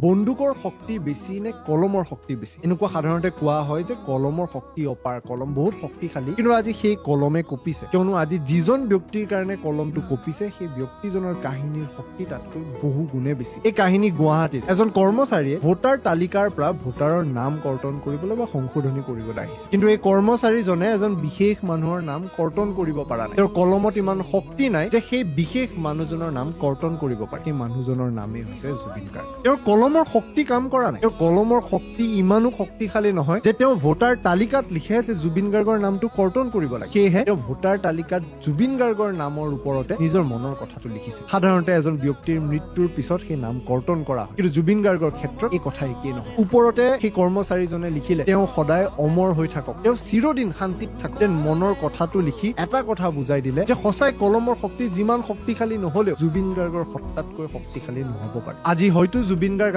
বন্দুকৰ শক্তি বেছি নে কলমৰ শক্তি বেছি? এনেকুৱা সাধাৰণতে কোৱা হয় যে কলমৰ শক্তি অপাৰ, কলম বহুত শক্তিশালী। কিন্তু আজি সেই কলমে কঁপিছে, কিয়নো আজি যিজন ব্যক্তিৰ কাৰণে কলমটো কঁপিছে, সেই ব্যক্তিজনৰ কাহিনীৰ শক্তি তাতকৈ বহু গুণে বেছি। এই কাহিনী গুৱাহাটীত এজন কৰ্মচাৰীয়ে ভোটাৰ তালিকাৰ পৰা ভোটাৰৰ নাম কৰ্তন কৰিবলৈ বা সংশোধনী কৰিবলৈ আহিছে। কিন্তু এই কৰ্মচাৰীজনে এজন বিশেষ মানুহৰ নাম কৰ্তন কৰিব পৰা নাই। তেওঁৰ কলমত ইমান শক্তি নাই যে সেই বিশেষ মানুহজনৰ নাম কৰ্তন কৰিব পাৰে। সেই মানুহজনৰ নামেই হৈছে জুবিন গাৰ্গ। তেওঁৰ কলমৰ শক্তি কাম কৰা নাই। তেওঁৰ কলমৰ শক্তি ইমানো শক্তিশালী নহয় যে তেওঁ ভোটাৰ তালিকাত লিখে যে জুবিন গাৰ্গৰ নামটো কৰ্তন কৰিব লাগে। সেয়েহে তেওঁ ভোটাৰ তালিকাত জুবিন গাৰ্গৰ নামৰ ওপৰতে নিজৰ মনৰ কথাটো লিখিছে। সাধাৰণতে এজন ব্যক্তিৰ মৃত্যুৰ পিছত সেই নাম কৰ্তন কৰা হয়, কিন্তু জুবিন গাৰ্গৰ ক্ষেত্ৰত এই কথা একেই নহয়। ওপৰতে সেই কৰ্মচাৰীজনে লিখিলে, তেওঁ সদায় অমৰ হৈ থাকক, তেওঁ চিৰদিন শান্তিত থাকক। যেন মনৰ কথাটো লিখি এটা কথা বুজাই দিলে যে সঁচাই কলমৰ শক্তি যিমান শক্তিশালী নহলেও জুবিন গাৰ্গৰ সত্তাতকৈ শক্তিশালী নহব পাৰে। আজি হয়তো জুবিন গাৰ্গ